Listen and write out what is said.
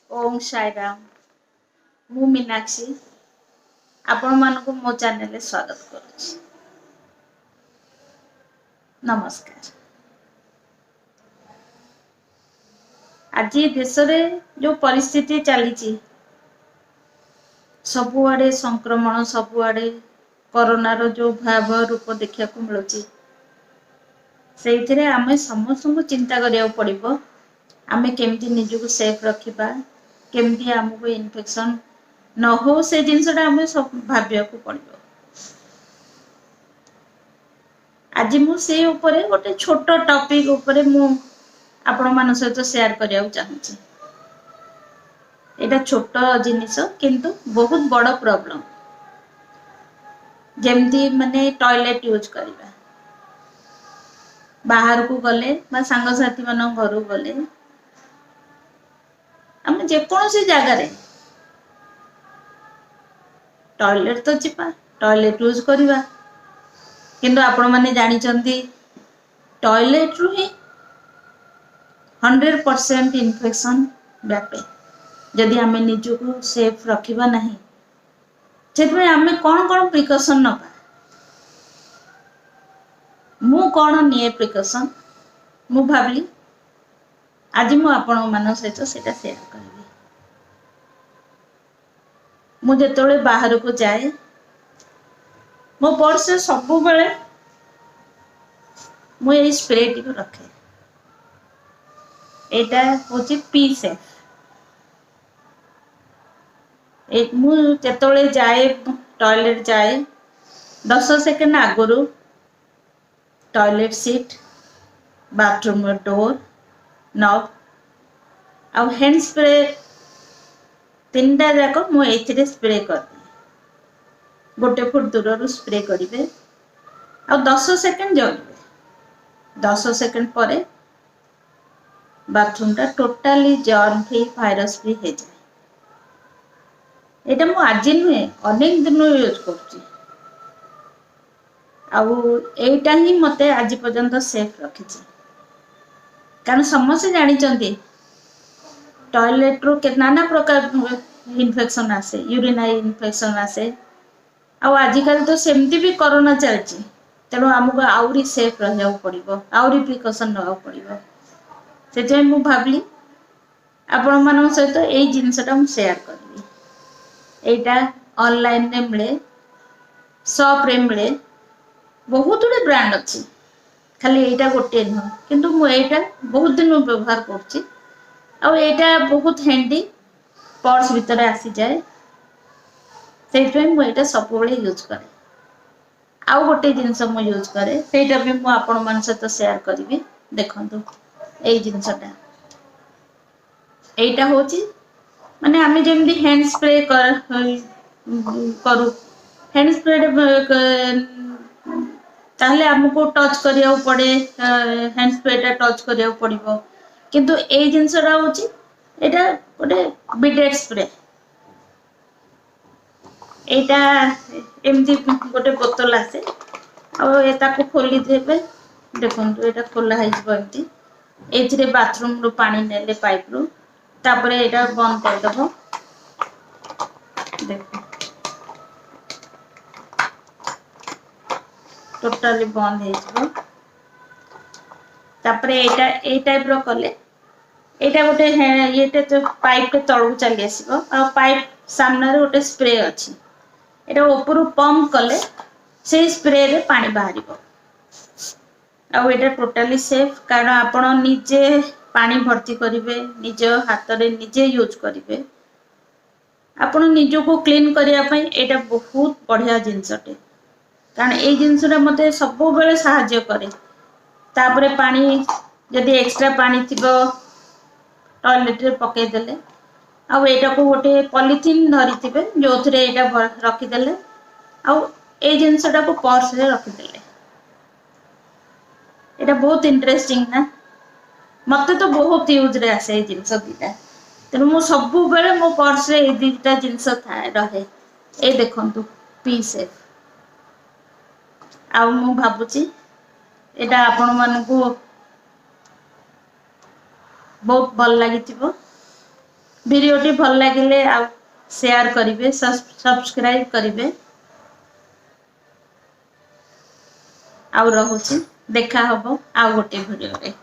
ଓମ୍ ସାଇରାମ। ମୁଁ ମୀନାକ୍ଷୀ ଆପଣମାନଙ୍କୁ ମୋ ଚ୍ୟାନେଲରେ ସ୍ୱାଗତ କରୁଛି। ନମସ୍କାର। ଆଜି ଦେଶରେ ଯୋଉ ପରିସ୍ଥିତି ଚାଲିଛି, ସବୁଆଡ଼େ ସଂକ୍ରମଣ, ସବୁଆଡ଼େ କରୋନାର ଯୋଉ ଭୟାବହ ରୂପ ଦେଖିବାକୁ ମିଳୁଛି, ସେଇଥିରେ ଆମେ ସମସ୍ତଙ୍କୁ ଚିନ୍ତା କରିବାକୁ ପଡ଼ିବ ଆମେ କେମିତି ନିଜକୁ ସେଫ୍ ରଖିବା, କେମିତି ଆମକୁ ଇନଫେକ୍ସନ୍ ନ ହଉ, ସେ ଜିନିଷଟା ଆମେ ସବୁ ଭାବିବାକୁ ପଡ଼ିବ। ଆଜି ମୁଁ ସେଇ ଉପରେ ଗୋଟେ ଛୋଟ ଟପିକ୍ ଉପରେ ମୁଁ ଆପଣମାନଙ୍କ ସହିତ ସେୟାର କରିବାକୁ ଚାହୁଁଛି। ଏଇଟା ଛୋଟ ଜିନିଷ କିନ୍ତୁ ବହୁତ ବଡ଼ ପ୍ରୋବ୍ଲେମ୍। ଯେମିତି ମାନେ ଟଏଲେଟ୍ ୟୁଜ୍ କରିବା, ବାହାରକୁ ଗଲେ ବା ସାଙ୍ଗସାଥି ମାନଙ୍କ ଘରକୁ ଗଲେ, ଆମେ ଯେକୌଣସି ଜାଗାରେ ଟଏଲେଟ୍ ତ ଯିବା, ଟଏଲେଟ୍ ୟୁଜ୍ କରିବା, କିନ୍ତୁ ଆପଣମାନେ ଜାଣିଛନ୍ତି ଟଏଲେଟ୍ରୁ ହିଁ 100% ଇନଫେକ୍ସନ୍ ବ୍ୟାପେ ଯଦି ଆମେ ନିଜକୁ ସେଫ୍ ରଖିବା ନାହିଁ। ସେଥିପାଇଁ ଆମେ କ'ଣ କ'ଣ ପ୍ରିକସନ୍ ନେବା, ମୁଁ କ'ଣ ନିଏ ପ୍ରିକସନ୍, ମୁଁ ଭାବିଲି ଆଜି ମୁଁ ଆପଣମାନଙ୍କ ସହିତ ସେଇଟା ସେୟାର କରିବି। ମୁଁ ଯେତେବେଳେ ବାହାରକୁ ଯାଏ, ମୋ ପର୍ସରେ ସବୁବେଳେ ମୁଁ ଏଇ ସ୍ପ୍ରେଟିକୁ ରଖେ। ଏଇଟା ହେଉଛି ପି ସେଫ୍। ମୁଁ ଯେତେବେଳେ ଯାଏ ଟଏଲେଟ୍ ଯାଏ, 10 ସେକେଣ୍ଡ ଆଗରୁ ଟଏଲେଟ୍ ସିଟ୍, ବାଥରୁମ୍ର ଡୋର୍ ନବ୍ ଆଉ ହ୍ୟାଣ୍ଡ ସ୍ପ୍ରେ ତିନିଟା ଯାକ ମୁଁ ଏଇଥିରେ ସ୍ପ୍ରେ କରିଦିଏ। 1 ଫୁଟ ଦୂରରୁ ସ୍ପ୍ରେ କରିବେ ଆଉ 10 ସେକେଣ୍ଡ ଜଗିବେ। 10 ସେକେଣ୍ଡ ପରେ ବାଥରୁମ୍ଟା totally germ free, virus free ହେଇଯାଏ। ଏଇଟା ମୁଁ ଆଜି ନୁହେଁ, ଅନେକ ଦିନରୁ ୟୁଜ୍ କରୁଛି ଆଉ ଏଇଟା ହିଁ ମୋତେ ଆଜି ପର୍ଯ୍ୟନ୍ତ ସେଫ୍ ରଖିଛି। କାରଣ ସମସ୍ତେ ଜାଣିଛନ୍ତି ଟଏଲେଟ୍ରୁ ନାନା ପ୍ରକାର ଇନଫେକ୍ସନ୍ ଆସେ, ୟୁରିନାରୀ ଇନଫେକ୍ସନ୍ ଆସେ, ଆଉ ଆଜିକାଲି ତ ସେମିତି ବି କରୋନା ଚାଲିଛି। ତେଣୁ ଆମକୁ ଆହୁରି ସେଫ୍ ରହିବାକୁ ପଡ଼ିବ, ଆହୁରି ପ୍ରିକସନ୍ ନେବାକୁ ପଡ଼ିବ। ସେଥିପାଇଁ ମୁଁ ଭାବିଲି ଆପଣମାନଙ୍କ ସହିତ ଏଇ ଜିନିଷଟା ମୁଁ ସେୟାର କରିବି। ଏଇଟା ଅନଲାଇନରେ ମିଳେ, ସପ୍ରେ ମିଳେ, ବହୁତ ଗୁଡ଼ିଏ ବ୍ରାଣ୍ଡ ଅଛି, ଖାଲି ଏଇଟା ଗୋଟିଏ ନୁହଁ। କିନ୍ତୁ ମୁଁ ଏଇଟା ବହୁତ ଦିନ ବ୍ୟବହାର କରୁଛି ଆଉ ଏଇଟା ବହୁତ ହ୍ୟାଣ୍ଡି, ପର୍ସ ଭିତରେ ଆସିଯାଏ, ସେଇଥିପାଇଁ ମୁଁ ଏଇଟା ସବୁବେଳେ ୟୁଜ୍ କରେ। ଆଉ ଗୋଟେ ଜିନିଷ ମୁଁ ୟୁଜ୍ କରେ, ସେଇଟା ବି ମୁଁ ଆପଣମାନଙ୍କ ସହିତ ସେୟାର କରିବି। ଦେଖନ୍ତୁ ଏଇ ଜିନିଷଟା, ଏଇଟା ହେଉଛି ମାନେ ଆମେ ଯେମିତି ହ୍ୟାଣ୍ଡ ସ୍ପ୍ରେ କରୁ, ହ୍ୟାଣ୍ଡ ସ୍ପ୍ରେ ତାହେଲେ ଆମକୁ ଟଚ୍ କରିବାକୁ ପଡ଼େ, ହ୍ୟାଣ୍ଡ ସ୍ପ୍ରେଟା ଟଚ୍ କରିବାକୁ ପଡ଼ିବ। କିନ୍ତୁ ଏଇ ଜିନିଷଟା ହେଉଛି ଏଇଟା ଗୋଟେ ବିଡେଟ୍ ସ୍ପ୍ରେ। ଏଇଟା ଏମିତି ଗୋଟେ ବୋତଲ ଆସେ ଆଉ ତାକୁ ଖୋଲିଦେବେ, ଦେଖନ୍ତୁ ଏଇଟା ଖୋଲା ହେଇଯିବ ଏମିତି। ଏଇଥିରେ ବାଥରୁମ୍ରୁ ପାଣି ନେଲେ ପାଇପ୍ରୁ, ତାପରେ ଏଇଟା ବନ୍ଦ କରିଦେବ। ଦେଖ ଟୋଟାଲି ବନ୍ଦ ହେଇଯିବ। ତାପରେ ଏଇଟା ଏଇ ଟାଇପ୍ର କଲେ ଏଇଟା ଗୋଟେ ଇଏଟା ତ ପାଇପ୍ଟେ ତଳକୁ ଚାଲି ଆସିବ ଆଉ ପାଇପ୍ ସାମ୍ନାରେ ଗୋଟେ ସ୍ପ୍ରେ ଅଛି, ଏଇଟା ଉପରୁ ପମ୍ପ କଲେ ସେଇ ସ୍ପ୍ରେରେ ପାଣି ବାହାରିବ। ଆଉ ଏଇଟା ଟୋଟାଲି ସେଫ୍, କାରଣ ଆପଣ ନିଜେ ପାଣି ଭର୍ତ୍ତି କରିବେ, ନିଜ ହାତରେ ନିଜେ ୟୁଜ୍ କରିବେ। ଆପଣ ନିଜକୁ କ୍ଲିନ୍ କରିବା ପାଇଁ ଏଇଟା ବହୁତ ବଢ଼ିଆ ଜିନିଷଟେ, କାରଣ ଏଇ ଜିନିଷଟା ମୋତେ ସବୁବେଳେ ସାହାଯ୍ୟ କରେ। ତାପରେ ପାଣି ଯଦି ଏକ୍ସଟ୍ରା ପାଣି ଥିବ ଟଏଲେଟ୍ରେ ପକେଇଦେଲେ, ଆଉ ଏଇଟାକୁ ଗୋଟେ ପଲିଥିନ୍ ଧରିଥିବେ ଯେଉଁଥିରେ ଏଇଟା ରଖିଦେଲେ, ଆଉ ଏଇ ଜିନିଷଟାକୁ ପର୍ସରେ ରଖିଦେଲେ। ଏଇଟା ବହୁତ ଇଣ୍ଟରେଷ୍ଟିଂ ନା, ମୋତେ ତ ବହୁତ ୟୁଜ୍ରେ ଆସେ ଏଇ ଜିନିଷ ଦୁଇଟା, ତେଣୁ ମୁଁ ସବୁବେଳେ ମୋ ପର୍ସରେ ଏଇ ଦୁଇଟା ଜିନିଷ ଥାଏ, ରହେ। ଏଇ ଦେଖନ୍ତୁ ପି ସେଫ୍। ଆଉ ମୁଁ ଭାବୁଛି ଏଇଟା ଆପଣମାନଙ୍କୁ ବହୁତ ଭଲ ଲାଗିଥିବ। ଭିଡ଼ିଓଟି ଭଲ ଲାଗିଲେ ଆଉ ସେୟାର କରିବେ, ସବସ୍କ୍ରାଇବ୍ କରିବେ। ଆଉ ରହୁଛି, ଦେଖା ହବ ଆଉ ଗୋଟେ ଭିଡ଼ିଓରେ।